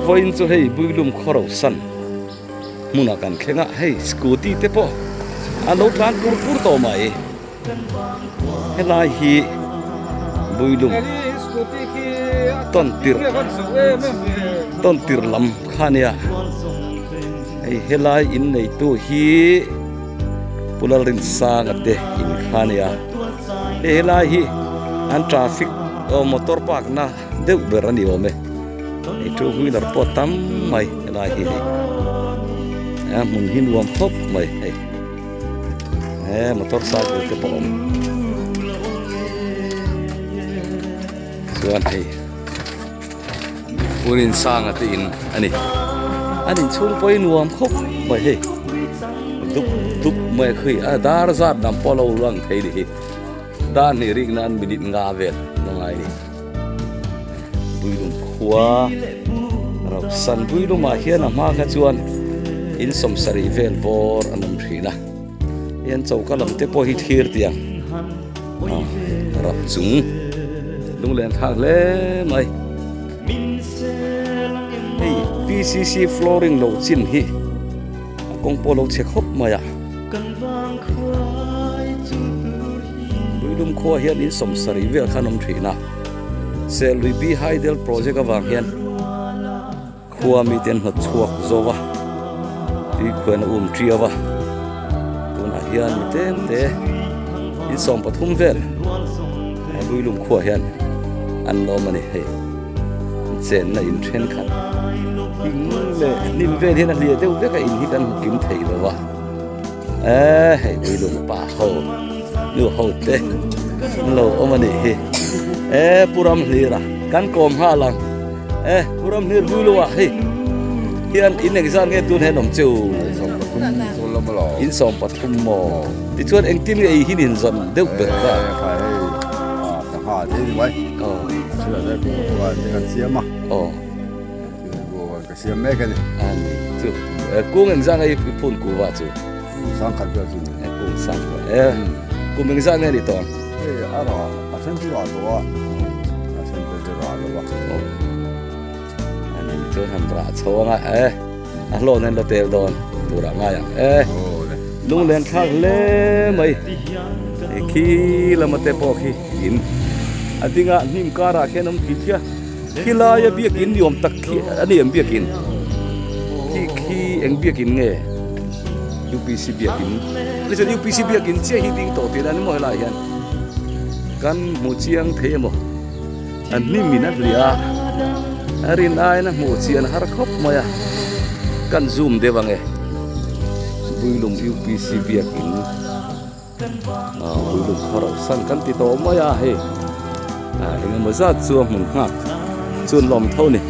Vawiin chu hei Builum Khawro san hmunah kan thleng a, hei scooty te pawh a lo tlan pur pur tawh mai. Helai hi Builum tawn tirh tawn tirh lam kha a nia. Hei helai inneitu hi Pu Lalrinsanga te in kha a nia. Hei helai hi an traffic aw motor park na deuh ber a ni awm e. Hei two wheeler pawh tam mai helai hi hei. A hmun hi nuam khawp mai hei. He motor cycle te pawh a awm. Chuan hei. Pu Rinsanga te in a ni. An inchhung pawh hi nuam khawp mai hei. Dup dup mai a khui a dar zat lam pawh a lo lang thei ni hi. Dar hnih rik nan minute nga vel a ngai ni. Builum khua Rauhsan Builumah hian a hma kha chuan in sawmsarih vel bawr an awm thin a. Hei an choka lam te pawh hi thlir tiang rap chung lunglen thlak hle mai. Hei PCC flooring lo chin hi a kawng pawh lo chhe khawp mai a. Builum khua hian in sawmsarih vel khan awm thin a. Serlui B Hydel project avang hian Khua mite an hnawt chhuak zo va, tui khuan a um ṭiau a, tunah hian mi tlem te in 13 vel Builum khuaah hian an lawm a ni hei chenna in thenkhat hing leh hnim vel hian a hliah deuh vek a in hi kan hmu kim thei lo va e hei Builum pa ho nu ho te an lo awm a nih hi e Pu Ramhlira kan kawm nghal ang. E Pu Ramhlir Builo ah hei hian in engzat nge tun hian awm che u? In 13 maw? Tichuan engtin nge ei hi nin zawn deuh ber kha? Chu kung engzat nge i phun kuva chu? Kung sangkhat e kum engzat nge ni tawh ang? A then chu rah tawh a, a then te chu rah lo a. Aw ani chuan han rah chho anga e a hlawh nen la tel dawn turah ngai ang e lunglen thlak hle mai e khi lama te pawh khi in a dingah hnim karah khian awm khi thia khi laia biakin ni awm tak khi a ni em biakin khi khi eng biakin nge U_P_C biakin ni chuan U_P_C biakin chiah hi ding tawh tihna a ni maw helaiah hian. Kan hmu chiang thei emaw an hnim in a hliah a, a rin aiin a hmuh chian har khawp mai a, kan zoom deuh ang e, Builum UPC biakin ah Builum khaw rauhsan kan ti tawh mai a hei ah engemaw zat chu a hmun nghak chu an lawm tho a ni,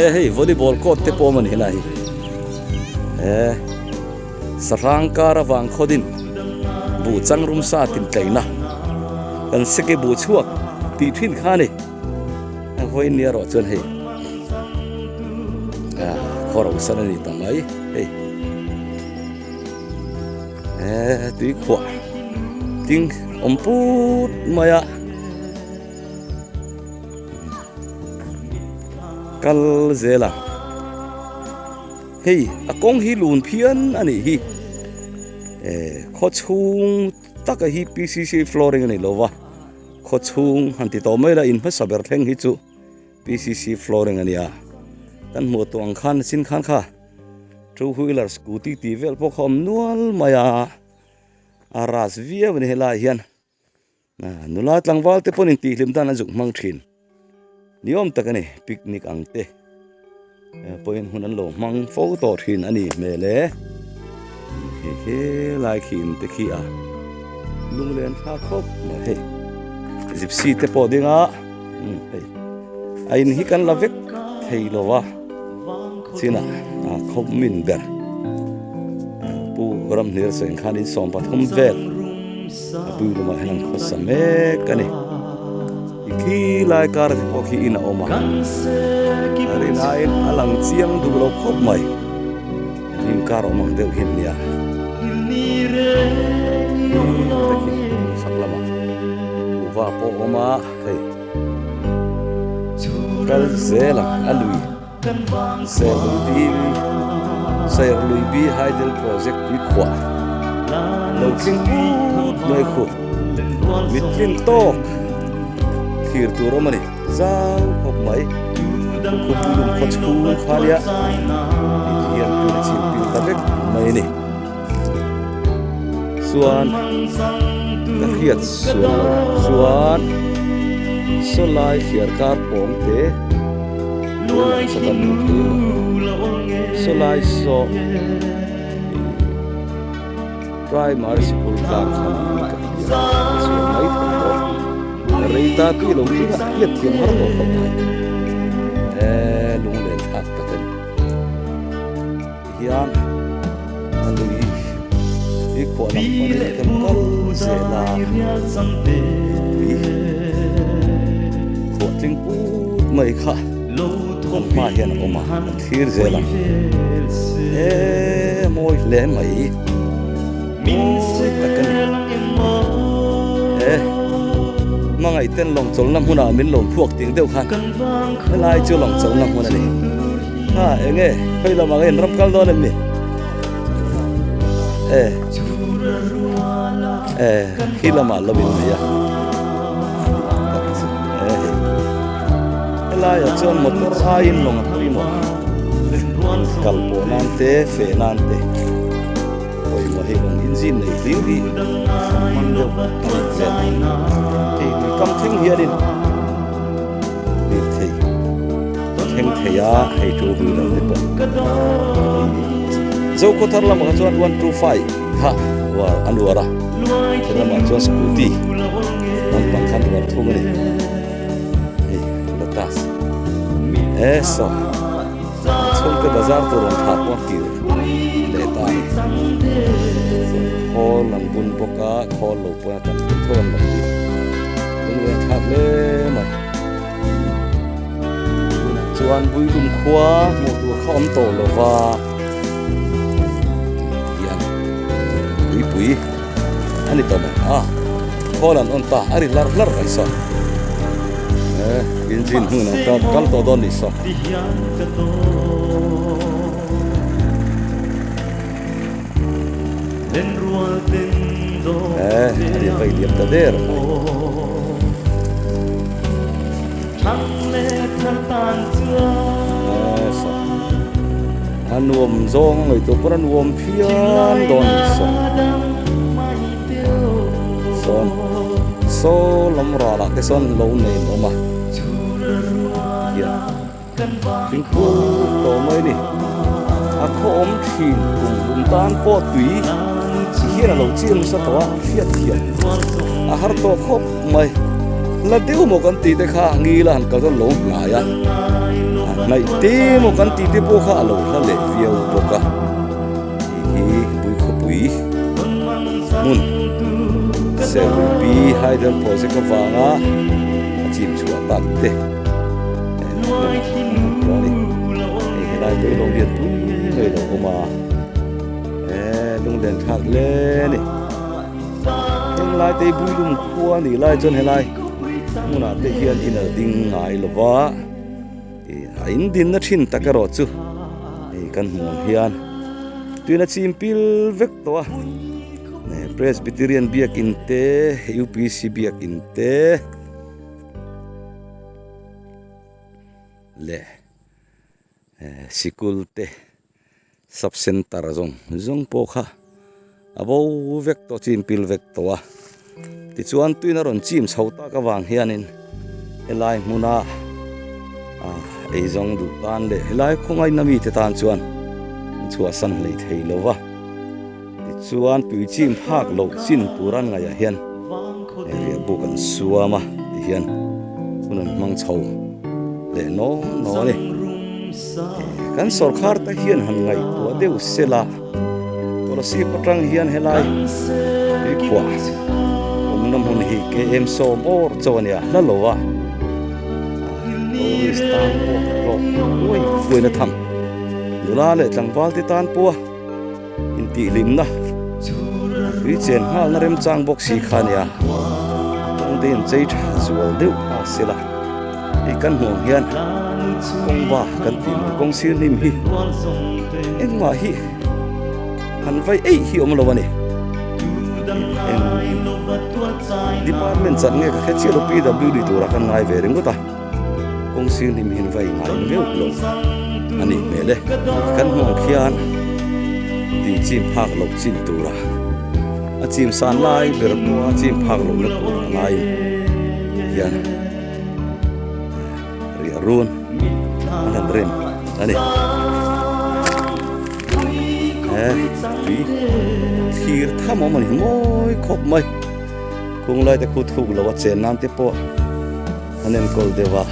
e hei volleyball court te pawh a awm a ni helai hi e. Sahrang kar avang khawdin buh chang rum sa tin tleina kan seke buh chhuak tih thin kha a ni. A vawiin ni erawh chuan hei ah khaw rosan a ni ta mai hei eh tui khuah ting awm put mai a kal zel ang. Hei a kawng hi lun phian a nih hi eh khaw chhung taka hi PCC flooring a ni lo va khaw chhung han ti tawh mai la in hmasa ber thleng hi chu PCC flooring a nia kan hmuh tawh ang khan chin khan kha two wheeler scooty tih vel pawh kha awm nual mai a a ras viau a ni helaiah hian. Nula tlangval te pawhin tihhlim dan an zuk hmang thin ni awm tak a ni picnic ang te pawhin hun an lo hmang fo tawh thin a ni hmel e hei helai khi in te khi a lunglen thlak khawp mai hei gypsy te pawh ding a hei a in hi kan la vek thei lo a chinah a khawp min ber pu. ramhlir cheng khan in 13 vel a pui lamah hian an khawsa mek a ni. I khi lai kar te pawh khi in a awm a, a rinaiin a lang chiang duh lo khawp mai. Hnim kar awm ang deuh hi an nia. Te khi sak lamah kuhva pawh a awm a, hei kal zel ang a lui. Serlui Serlui bi Hydel Project tui khuah lo tling put mai khu mit tlin tawk thlir tur awm a ni zau khawp mai khupui lum khaw chhung kha nia hei hian tuna chhim pil ta vek mai a ni chuan ka hriat sual lo chuan sawlai thliar kar pawng te. Sawlai saw primary sikul tlang kha niin ka hria a chhuah mai thei bawk rei ta tih lo tling a hriat thiam har tawh khawp mai e lunglen thlak tak a ni tihian a lui hi khuah lam panin kan kal zel a tui khuah tling put mai kha kan hma hian a awm a kan thlir zel ang e mawi hle mai mawi tak a ni e hmangaih ten lawng chawlhna hmunah min lo phuak ting deuh khan helai chu lawng chawlhna hmun a ni. Ha enge khawi lamah nge in ram kal dawn em ni? E e khi lamah lo in nei a e hei helaiah chuan motor aiin lawng a pawimawh kal pawh nan te feh nan te pawimawh hei lawng engine nei hlir hi hmang deuh a nih hmel hei lui kam thleng hianin. Lirthei thleng thei a hei two wheeler te pawh Zokhaw thar lamah kha chuan 125 kha uar an uar a he lamah chuan scooty lampang khan uar thung a ni hei lotus e saw chhungte bazar tur rawn thah pawh a kir leh ta a ni khawl an bun bawk a khawl lo pawn a tam thei tho an lo ni. Lunglen thlak hle mai. Tunah chuan Builum khua hmuh tur kha awm tawh lo va. Tihian tuipui a ni tawh mai a. Khawl an on ta a ri hlar hlar mai saw. Eh engine hmun ang kha kal tawh dawn nih saw. Eh, a ri vai liam ta der mai. Eh, saw. A nuam zawng a ngaihtuah pawn a nuam phian dawn a ni saw. Sawn, saw lam ralah te sawn lo nei an awm a. Hian. Thingpui tawh mai a ni. A khaw awm thin kum hlum tan pawh tui chi hian a lo chiang nasa tawh a, hriat thiam a har tawh khawp mai. La deuh maw kan tih te kha ngil a han kal chuan lo hnai a, a hnaih te maw kan tih te pawh kha a lo hla leh viau bawk a. Hei hi Buikhawpui hmun Serluipi Hydel Project avanga a chim chhuah tak te. Hei helai pawh hi lo lian pui mai lo awm a eh lunglen thlak hle a ni henglai te hi Builum khua a nih lai chuan helai hmunah te hian in a ding ngai lo va ih a in dinna thin tak erawh chu hei kan hmuh ang hian tuina chim pil vek tawh a Presbyterian biakin te U_P_C biakin te. Leh sikul te sub center zawng zawng pawh kha a bo vek tawh chim pil vek tawh a tichuan tuina rawn chim chho tak avang hianin helai hmuna ah eizawng duh tan leh helai khawngaina mite tan chuan an chhuahsan hlei thei lo va tichuan tui chim phak loh chin tur an ngaihah hian. Hei riah buk an suam a tihian hun an hmang chho leh naw naw a ni. Kan sawrkhar te hian han ngaihtuah deuh sela Kolasib atang hian helai tuikhuah awmna hmun hi KM sawm awr chaw a nia hla lo a tourist tan pawh hlawk uai uaina tham nula leh tlangval te tan pawha intihhlimna tui chen nghalna remchang bawk si kha a nia kawng te in chei tha zual deuh ta sela hei kan hmuh ang hian kawng ba kan tih mai kawng sir hnim hi engmah hi han vai eih hi awm lo a ni eng department chan nge ka hre chiah lo PWD turah kan ngai ve ringawt a. Kawng sir hnim hian vai ngai meuh lo a nih hmel e. Kan hmuh ang khian tih chim phak loh chin tura a chim san lai ber pawha chim phak lohna tur a ngaiin hian riah run an han rem a ni. He tui thlir tham awm a ni mawi khawp mai. Kung lai te khu thuk lo a chen nan te pawh an enkawl deuh a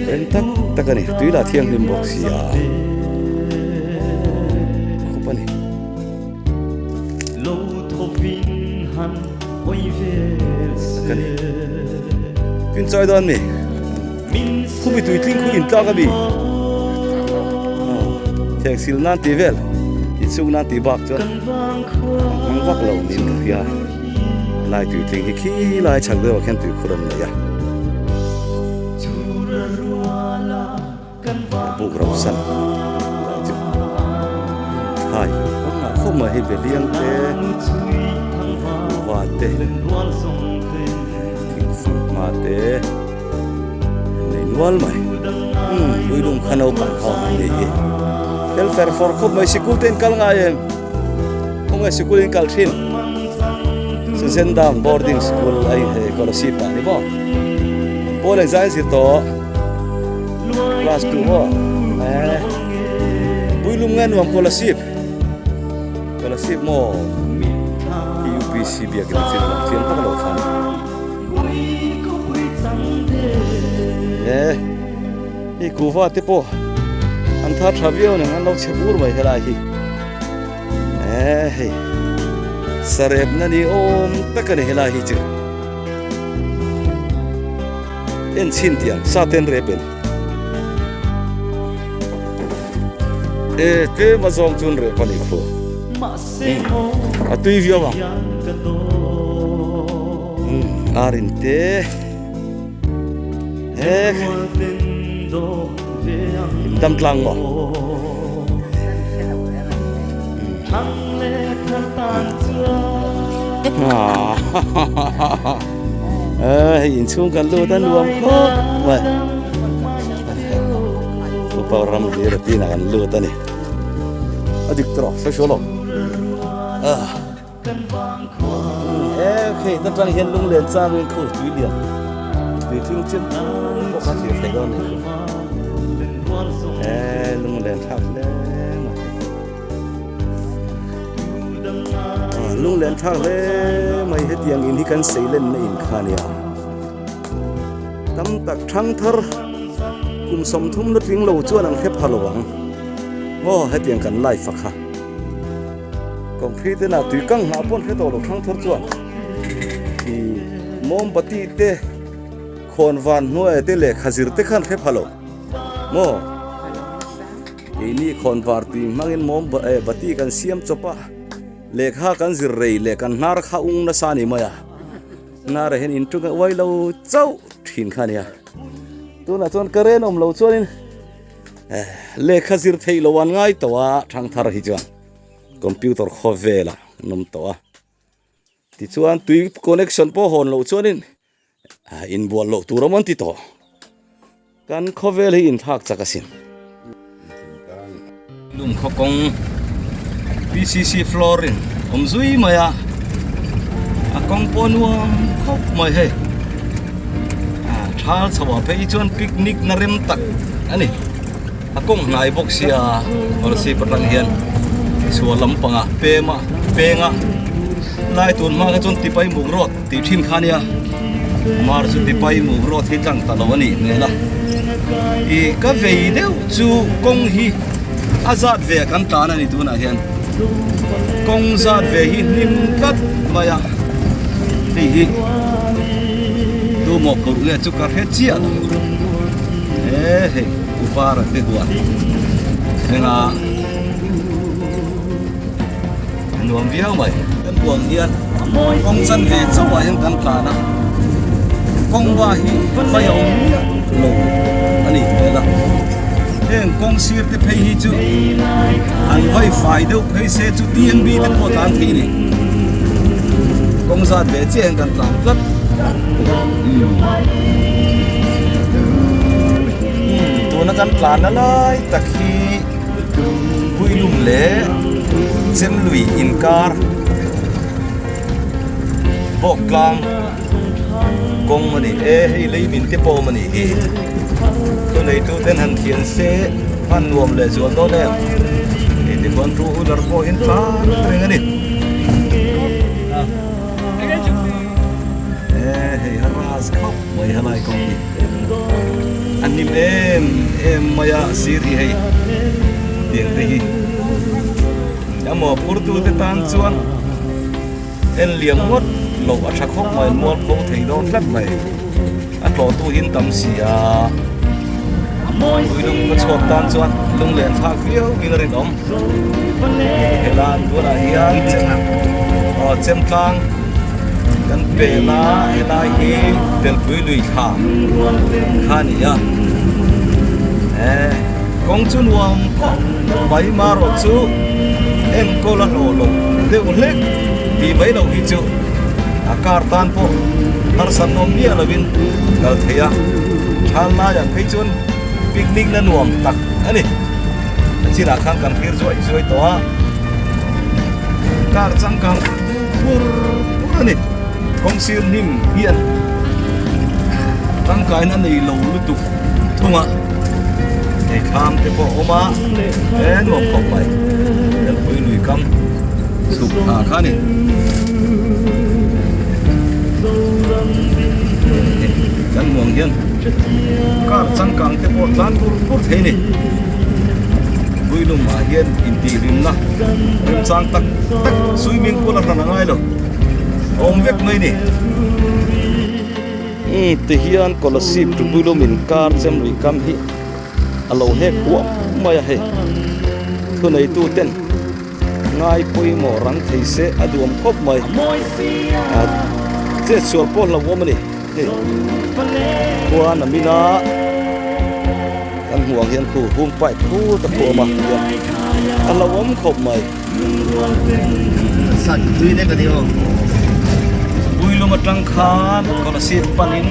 rem tak tak a ni tui lah thianghlim bawk si a khawp a ni. Tak a ni tin chawi dawn mi khumi tui tling khu in tlak a mi thengsil nan tih vel inchhung nan tih bak chuan hmang vak lo niin ka hria lai tui tling hi khi lai chhak deuhah khian tui khur an nei a buk ro san lai chu thlai kawngah khawp mai hei beliang te kuhva te thingfanghma te nei nual mai umm puilum kha naupang ho an ni hi fel fer fawr khawp mai sikul te in kal ngai em khawnge sikul in kal thin Suzendang boarding school a in hei scholarship ah ni maw pawl engzah in zir tawh class 2 maw eh puilum nge nuam scholarship scholarship maw UPC biakin a chin lang chiang vak lo khan. Eh, hei kuhva te pawh an thar tha viau nang an lo chhe bur mai helai hi eh hei sarep na ni awm tak a ni helai hi chu en chhin tiang sa ten rep en eh tlem a zawng chun rep a ni khu a tui viau ang Arin te he dam tlang maw hei inchhung kan lut a nuam khawp mai upa ram hlir a tinah kan lut a ni a dik tawh sawi sual lo He khi ta tang hian lunglen changin khu tui lian tui tling chiam pawh kha thlir thei dawn a ni he lunglen thlak hle mai lunglen thlak hle mai hetiang in hi kan sei lenna in kha nia tam tak thang thar kum 30 la tling lo chuan an hre pha lo ang aw hetiang kan life a kha. Concrete inah tui kang hnah pawn hre tawh lo thlang thar chuan ih mombati te khawn van hnuai te lehkha zir te khan hre pha lo maw keini khawn var tui hmangin mawm eh bati kan siam chawp a lehkha kan zir rei leh kan hnar kha ung nasa a ni mai a hnar ah hian intung a uai lo chauh thin kha a nia tunah chuan current awm lo chuanin. Lehkha zir theih loh an ngai tawh a thangthar hi chuan computer khawvelah an awm tawh a tichuan tui connection pawh hawn loh chuanin inbual loh tur awm an ti tawh kan khawvel hi inthlak chak asin. Lung khaw kawng PCC flooring awm zui mai a a kawng pawh nuam khawp mai hei thal chho ah phei chuan picnic na rem tak a ni a kawng hnai bawk sia Kolasib atang hian chhuah lampangah pem a peng a lai tun hma kha chuan tipai muk road tih thin kha ania mar chu tipai muk road hi tlang ta lo a nih hmel a ih ka vei deuh chu kawng hi a zat ve kan tlan a ni tunah hian. Kawng zat ve hi hnim tlat mai a, hei hi tu maw phurh nge chu ka hre chiah lo. E hei Upara te huan thleng a nuam viau mai. Kan huan hian kawng chan ve chauh ah hian kan tlan a, kawng ba hi vai a awm miah lo a nih hmel a. Heng kawng sir te phei hi chu an vai fai deuh phei se chu TNB te pawh tlan thei a ni. Kawng zat ve chiah hian kan tlan tlat. Tuna kan tlanna lai tak hi Puilum leh Chemlui inkar Bawktlang kawng a ni e, hei lei min te pawh awm a nih hi. Thuneitu ten han thian se hman nuam leh zual dawn em? Hei ti chuan two wheeler pawh hian tlan reng a ni. E hei a ras khawp mai helai kawng hi. A hnim em em mai a sir hi hei tiang te hi. A mawhphurtu te tan chuan. En liam ngawt loh a tha khawp mai, mual pho thei dawn tlat mai. A tlawhtu hi an tam si a, Puilung ka chhuak tan chuan lunglen thlak viau in a rinawm. Helai tunah hian aw Chemtlang kan pel a, helai hi Telpui lui thla kha a ni a. Kawng chu nuam khawp mai marawh chu enkawl a hlawh loh deuh hlek tih mai loh hi chu a car tan pawh harsat nawm miah lovin kal thei a, thal laiah phei chuan picnic na nuam tak a ni. A chinah khan kan thlir zuai zuai tawh a, car changkang pur pur a ni. Kawng sir hnim hian tangkaina nei lo lutuk thung a, hei thlam te pawh a awm a, he nuam khawp mai Elpui lui kam chhuk thla kha a ni. Kan hmuh ang hian car changkang te pawh tlan pur pur thei a ni. Puilum ah hian intihhlimna remchang tak tak swimming pool a hran a ngai lo. Awm vek mai ni. Umm ti hian Kolasib to Builum inkar Chemrui kam hi a lo hek huam mai a hei. Thuneitu ten ngai pawimawh rang thei se a duam khawp mai. A chet sual pawh hlauhawm a ni hei. Khuan a min a kan hmuh ang hian khu hung pipe khu ta khu awm a hian a hlauhawm khawp mai. Puilum atang khan Kolasib panin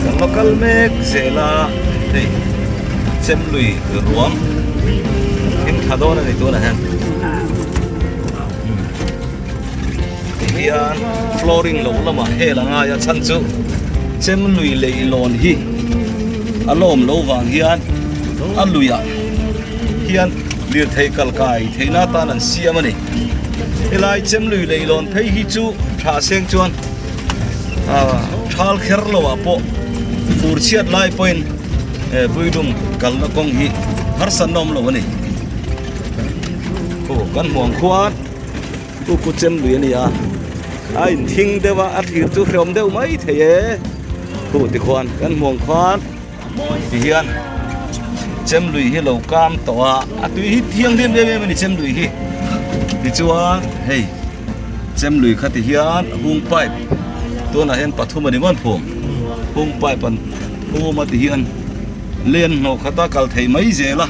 kan lo kal mek zel a, hei Chemlui ruam thing tha dawn a ni tunah hian tihian flooring lo lamah hel a ngai a chhan chu Chemlui leihlawn hi a lawm lo vang hian a luiah hian Lirthei kal kai theihna atan an siam a ni. Helai Chemlui leihlawn phei hi chu tha seng chuan thal kher lo ah pawh fur chhiat lai pawhin Puilum kalna kawng hi harsatna awm lo a ni. Aw kan hmuang khuan Pu Pu Chemlui a ni a, a inthing deuh a, a thlir chu hreawm deuh mai thei e. Khu tikhuan kan hmuang khuan. Tihian Chemlui hi lo kam tawh a, a tui hi thianghlim em em a ni Chemlui hi. Tichuan hei Chemlui kha tihian hung pipe tunah hian pathum a ni mawn phum hung pipe an phum a tihian len hnawh khata kal thei mai zel a.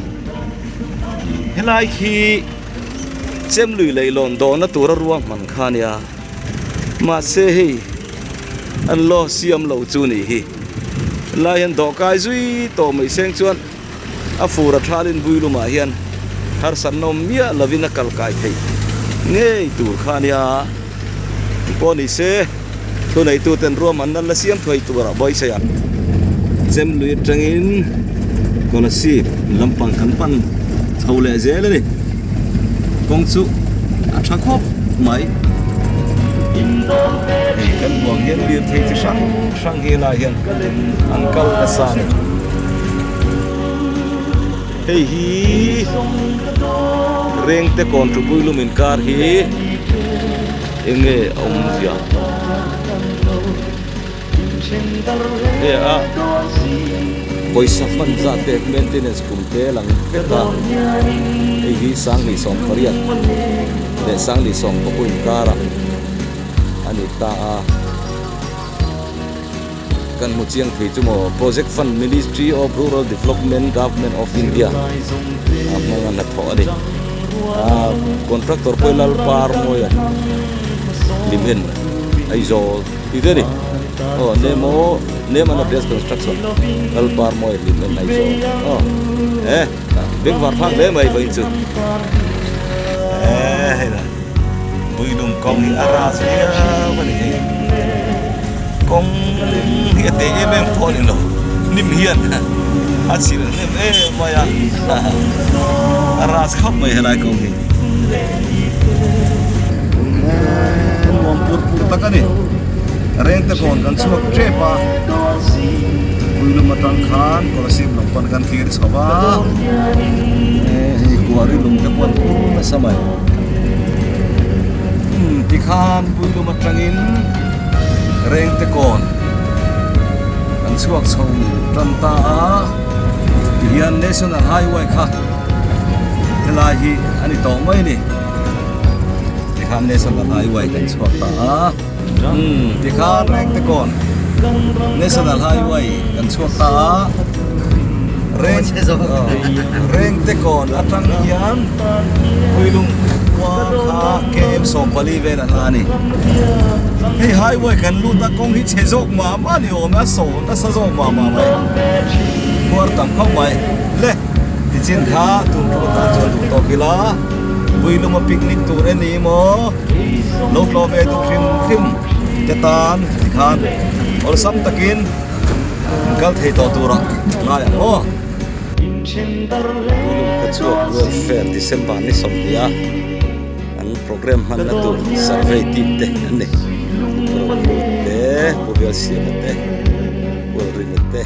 Helai khi Chemlui leihlawn dawhna tura ruahman kha a nia mahse hei an lo siam lo chu ni hi. Helai hian dawhkai zui tawh mai seng chuan a fur a thalin Builumah hian harsatna awm miah lovin a kal kai theih ngei tur kha a nia. Pawh ni se thuneituten ruahmanna la siam thuai turah Bawisaia Chemlui atangin Kolasib lampang kan pan chho leh zel a ni. Kawng chu a tha khawp mai. Hei kan buang hian lirthei chi hrang hrang hi helai hian an kal nasa a ni. Hei hi Rengte kawn thupui lum inkar hi eng nge a awmzia Hei a pawisa hman zat te maintenance kum te lang vek a, hei hi 2018 leh 2019 inkar a ni ta a. Kan hmu chiang thei chu maw Project Fund Ministry of Rural Development Government of India a hmang a hnathawh a ni. Aaa contractor pawh hi Lalparmawia lim en Aizawl tih te a ni. Aw name aw name and address construction Lalparmawia lim en Aizawl aw e bengvar thlak hle mai vawiin chu. Eee hei lah. Builum kawng hi a ras viau a ni hei. Kawng hi a te em em pawh a ni lo. Hnim hian a chhilh hnem em mai a. A ras khawp mai helai kawng hi. Nuam pur pur tak a ni. Rengte kawn kan chhuak tep a. Builum atang khan Kolasib lam pawn kan thlir chho a. Hei kuari lung te pawh an pur nasa mai. Umm tikhan Builum atangin Rengte kawn an chhuak chho tan ta a tihian National Highway kha helai hi a ni tawh mai a ni tikhan National Highway kan chhuak ta a umm tikhan Rengte kawn National Highway kan chhuak ta a Rengte kawn atang hian Puilung khua kha KM 14 vel a hla a ni. Hei highway kan lut a kawng hi chhe zawk mah mah ni awm e a saw nasa zawk mah mah mai. Khuar tam khawp mai. Le tichin kha tun ṭum atan chuan duh tawk ila Puilunga picnic tur e ni maw lo tlawh ve duh hrim hrim te tan tikhan awlsam takin kal thei tawh tura ngai ang aw. Tulum khawchhuak Welfare December ni 20 a an program hmanna tur survey team te an ni. Pu te, Pu Velsiama te, Pu Elrina te.